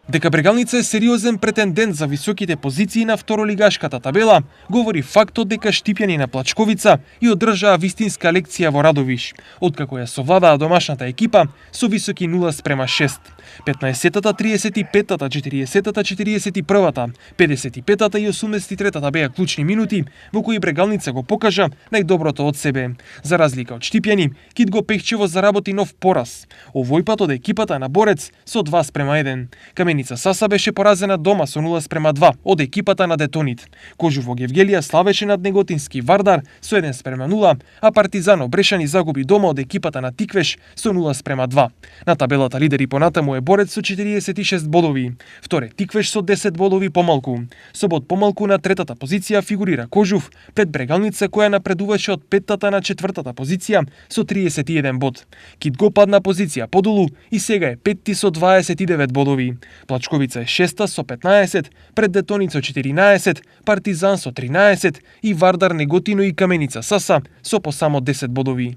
Дека Брегалница е сериозен претендент за високите позиции на второлигашката табела, говори фактот дека Штипјани на Плачковица и одржаа вистинска лекција во Радовиш, откако ја совладаа домашната екипа со високи 0:6. 15-тата, 35-тата, 40-тата, 41-та, 55-тата и 83-тата беа клучни минути во кои Брегалница го покажа најдоброто од себе. За разлика од Штипјани, Кит го Пехчево заработи нов пораз. Овој пат од екипата на Борец со 2:1. Каменица Саса беше поразена дома со 0:2 од екипата на Детонит. Кожуво Гевгелија славеше над Неготински Вардар со 1:0, а Партизан Обрешани загуби дома од екипата на Тиквеш со 0:2. На табелата лидери понатаму е Борец со 46 бодови. Вторе Тиквеш со 10 бодови помалку. Со бод помалку на третата позиција фигурира Кожув, пред Брегалница која напредуваше од 5-тата на 4-тата позиција со 31 бод. Кит го падна позиција подолу и сега е 5-ти со 29 бодови. Плачковица е 6-та со 15, пред Детонит со 14, Партизан со 13 и Вардар, Неготино и Каменица Саса со по само 10 бодови.